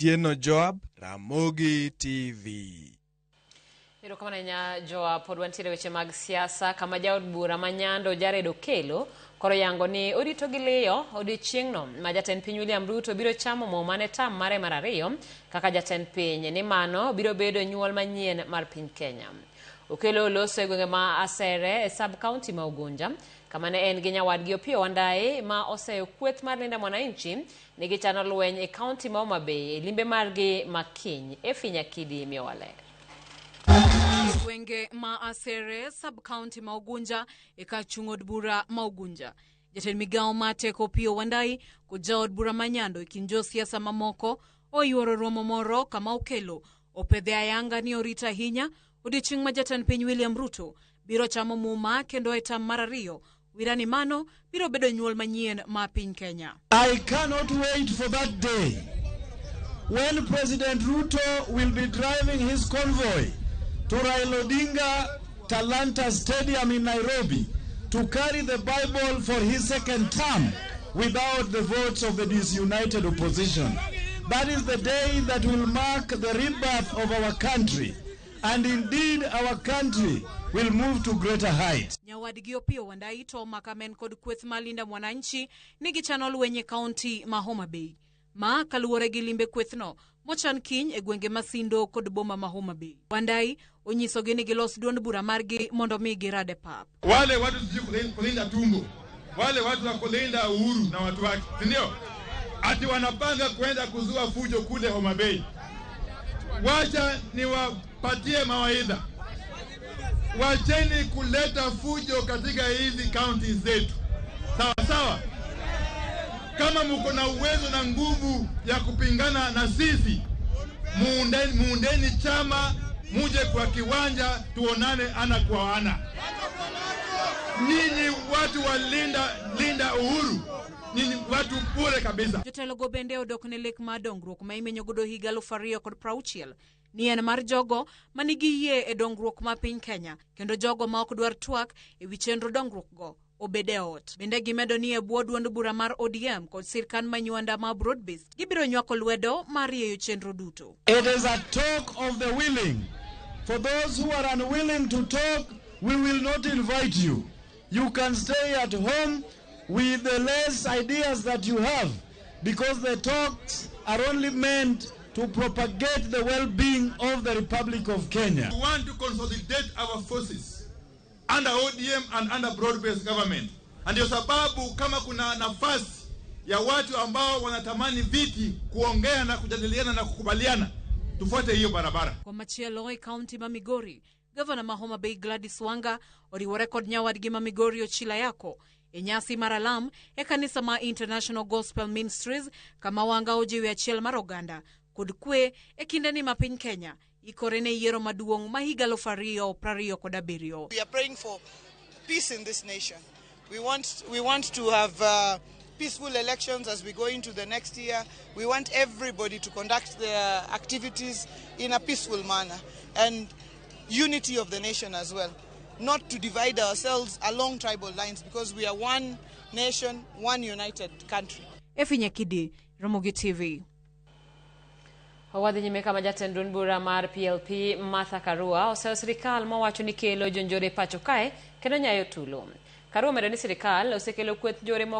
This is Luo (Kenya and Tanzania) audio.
Tieno Joab, Ramogi TV. Erokamano ahinya Joab, pod wantiere weche mag siasa kama jaod bura ma Nyando Jared Okello koro yango ni orito gi liyo odiechieng'no ma jatend piny William Ruto biro chamo muma ne tam mare mar ariyo kaka jatend piny ni mano biro bedo nyuol manyien mar piny Kenya. Okello oloso e gwenge ma Asere e sub county ma Ugunja kama ne en gi nyawadgi Opiyo Wandayi ma oseyo kweth mar Linda Mwananchi ni gichano lweny e county ma Homa Bay e limbe margi ma kiny. Effie Nyakidi miyowa ler. Gwenge ma Asere sub county ma Ugunja e kar chung' od bura ma Ugunja. Jatend migawo ma teko Opiyo Wandayi kod jaod bura ma Nyando e kind josiasa mamoko oyuoro romo moro kama Okello opedhe ayanga ni orito ahinya odiechieng' ma jatend piny William Ruto biro chamo muma kendo e tam mar ariyo wirani mano biro bedo nyuol manyien ma piny Kenya. I cannot wait for that day when President Ruto will be driving his convoy to Raila Odinga Talanta Stadium in Nairobi to carry the Bible for his second term without the votes of the disunited opposition. That is the day that will mark the rebirth of our country. And indeed, our country will move to greater heights. Nyawadgi Opiyo Wandayi to omaka men kod kweth ma Linda Mwananchi ni gichano lweny e kaunti ma Homa Bay. Ma kaluwore gi limbe kwethno mochan kiny e gwenge ma Sindo kod boma ma Homa Bay. Wandayi onyisogi ni gilos duond bura margi mondo mi girad e pap. Wale watu sijui kulinda tumbo, wale watu wa kulinda uhuru na watu wake, si ndio? Ati wanapanga kwenda kuzua fujo kule Homa Bay. Wacha niwapatie mawaidha, wacheni kuleta fujo katika hizi kaunti zetu, sawa sawa. Kama mko na uwezo na nguvu ya kupingana na sisi, muundeni, muundeni chama, muje kwa kiwanja tuonane ana kwa ana. Nyinyi watu wa linda, linda uhuru, nyinyi watu bure kabisa. Jotelo go bende odok ne lek mar dongruok ma imenyo godo higa 2060 ni en mar jogo manigi yie e dongruok ma piny Kenya kendo jogo ma ok dwar twak e wi chenro dongruok go obed e ot. Bende gimedo ni e bwo duond bura mar ODM kod sirkand manywanda ma broad-based gibiro nywako lwedo mar rieyo chenro duto. It is a talk of the willing. For those who are unwilling to talk, we will not invite you. You can stay at home with the less ideas that you have, because the talks are only meant to propagate the well-being of the Republic of Kenya. We want to consolidate our forces under ODM and under broad-based government. Na ndio sababu kama kuna nafasi ya watu ambao wanatamani viti kuongea na kujadiliana na kukubaliana, tufuate hiyo barabara. Kwa machielo e kaunti ma Migori, gavana ma Homa Bay Gladys Wanga oriwore kod nyawadgi ma Migori Ochila Yako e nyasi mar alam e kanisa ma International Gospel Ministries kama Wanga ojiwe achiel mar oganda kod kwe e kindeni ma piny Kenya ikore ne yiero maduong' ma higa 2027. We are praying for peace in this nation. We want to have peaceful elections as we go into the next year. We want everybody to conduct their activities in a peaceful manner and unity of the nation as well. Not to divide ourselves along tribal lines, because we are one nation, one united country. Effie Nyakidi, Ramogi TV. Wadhi nyime kama jatend duond bura mar PLP Martha Karua oseyo sirikal mowacho ni kelo jonjore pacho kae kendo nyayo tulo. Karua omedo ni sirikal osekelo kweth njore moko.